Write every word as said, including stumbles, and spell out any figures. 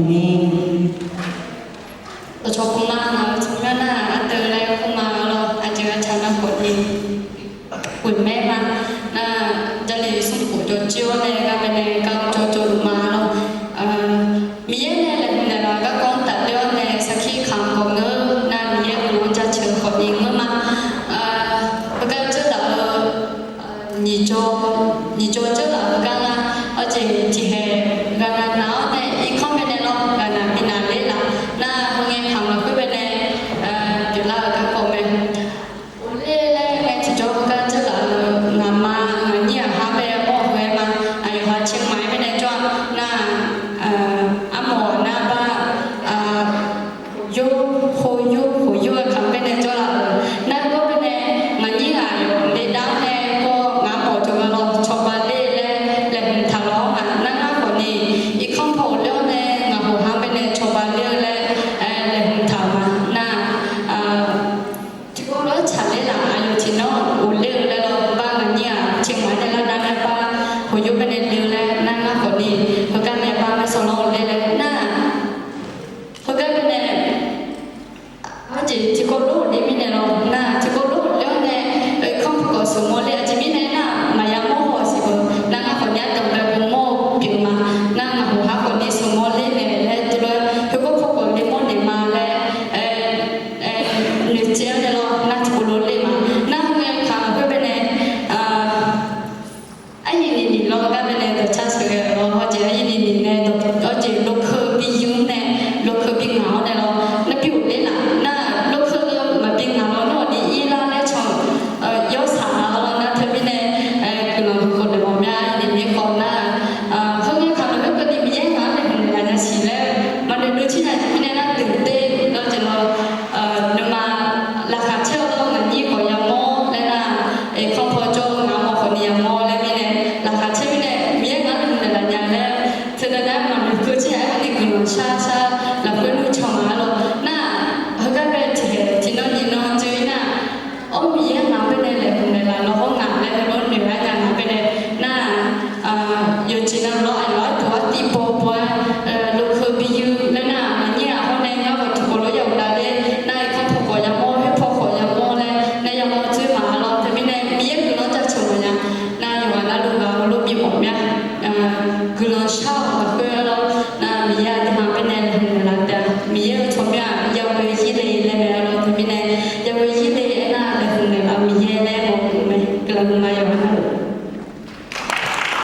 ni, dawqcawq khmq ma, ngaq-euq tsawrmyanr nar ardeuv laer kur ma lawr, aqjeq aqcaq nar khawf ni, ghoeq maer ma. Nar, Jarlif smrkhof jawr jir-awr nae gar bae nae gar jawr jawrluf ma lawr. Miqyaer nae laeqhmq naeqlaf-euq garkawv tafler-awr nae sarkir kamq khawf ngeur nar, Miqyaer guiqlanq-anr jaceuq-eu khawf ni ngeur ma. Heugar jawrlaf-eu nyiq jawr, nyiq jawr jawrlaf-eu gar nar, arjeq tiqhaeq ghaq navnav-awr nae irkanr bae nae lawr, ghaq navnav bi navler laf nar, heungae kamq lafkhoer bae nae pyeuflar-eu garkawv mae. Ghofler laer ngae tiqjawr heugar jawrlaf-eu ngaqma ngaqnyir-aq har bae-awr heu-aer ma. Aqyawf ha Chiang Mai bae nae jawr-a nar, armawf nar bar, yur, khoyur khoyur-aer kamq bae nae jawrlaf-euq nar, gawr bae nae ngaqnyir aqyawf le dar nae gawr ngaq mawf jawr-eu lawr, cawba ler laer laeqhmq taq lawr-awr ma. Nar ngar khawf ni irkanr paw ghofler-awr nae ngaq khof har bae nae cawba ler-eu laer laeqhmq taq-euq ma. Nar, tiqkawv lof-aer tsaqler laf, aqyawf tiqnan ghofler-eu laer lawr, bar ngaqnyir-aq Chiang Mai nae lar dar nae bar khoyur bae nae le-eu laer nar, ngar khawf ni heugar nae bar maer sawr lawr ler laer nar, heugar bae nae arjeq tiqkawv lof-aer ghofler mirnae lawr nar, tiqkawv lof-aer ghofler-awr nae irkanr paw khawf smq mawr ler, aqjeq mirnae nar maqya mawr haw siq-eu nar, ngar khawf ni ardanq bae baw mawr-eu pyeuf ma. Nar ngaq khof har khawf ni smq mawr ler naeq laer teulof-aer heukawr paw khawf le mawr naeq ma laer noeqtsaev-awr nae lawr nar, tiqkawv lof-aer ler ma. Nar heungae kamq lafkhoer bae nae aryiq nyiq nyiq lawr gar bae nae dawqcar sheuqghae lawr, hawjeq aryiq nyiq nyiq nae dawq, hawjeq lokeu bi yur nae, lokeu bi ngaq-awr nae lawr, nar bi ghofler laf nar, lokeu maqbi ngaq lawr nawr ni irlar laer can-eu yawsaq-a lawr nar, teumirnae guiqlanq huiq khof naeq mawf mya. Aryiq nyiq nyiq khawf nar, heungae kamq lafkhoer keuvni Miqyaer ngaq-anr laeqhmq naeqlaf nya siq laer maqnoeq dov cir nya. Aqjeq mirnae nar, deuq der lawr jeq lawr, nuima laqkhaq caer-awr lawr ngaqnyir khawf yamawr laer nar, irkanr paw jawr-eu ngaq mawf khawf ni yamawr laer mirnae, laqkhaq caer mirnae Miqyaer ngaq-anr laeqhmq naeqlaf nya laer teunae nar maqnoeq dov cir nya. Aerkhawf ni guiqlanq shar shar lafkhoer nmr can ma-a lawr nar, heugar bae tiqhaeq tiqnan nyiq nan dzoe-ir nar, Or, Miqyaer ngaq bae nae laeqhmq naeqlaf lawr hawr ngaq laer heulof noeq-aer nya ngaq bae nae nar, yawqjeq navluf-anr aqyawf arduq artiv baw baw-aer, lokeu bi yur laer nar, ngaqnyir-aq hawr nae ngar khawf tiqkawv lof-aer ya uqdav ler nar, irkanr paw khawf yamawr, khoer paw khawf yamawr laer nae yamawr dzoer ma-a lawr. Teumirnae Miqyaer guiqlanq-anr jaceuq mawf nya. Nar yawqghaq navluf ghaq heulof bif mawf mya. Guiqlanq shar